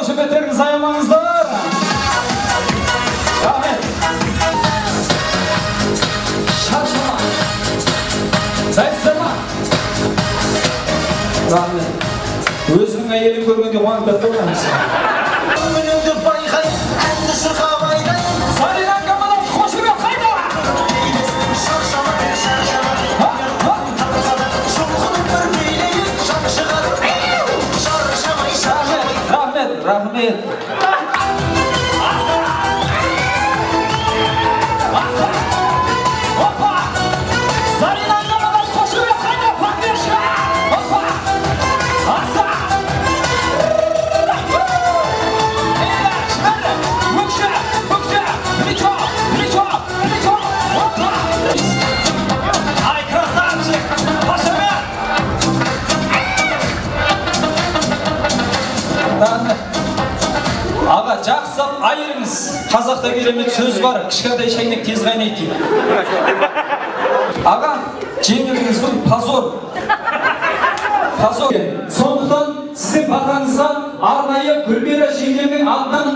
Қошеметтеріңізді аямаңыздар. Рахмет. Шаршама. Дайсыздар ма? Рахмет. Өзінің әйелін көргенде қуанып кетті ғой. Мініңді байқай, әнді шырқап айдай. Зарина командасы қошемет қайда? Шаршама, шаршама. Жұлқынып бір билейік, жан шығарып. Шаршамай, шаршамай. Рахмет, рахмет. Опа! Зарина командасы қошемет қайда? Поддержка! Опа! Аса! Өкше, өкше, плечо, плечо, плечо. Опа! Ай, красавчик! Қошемет! Рахмет. Аға, жақсылап айырыңыз. Қазақта керемет сөз бар, кішкентай шәйнек тез қайнайды дейді. Аға, жеңілдіңіз ғой, позор. Позор. Сондықтан сіздің батаңызға арнайы Гүлмира жеңгемнің атынан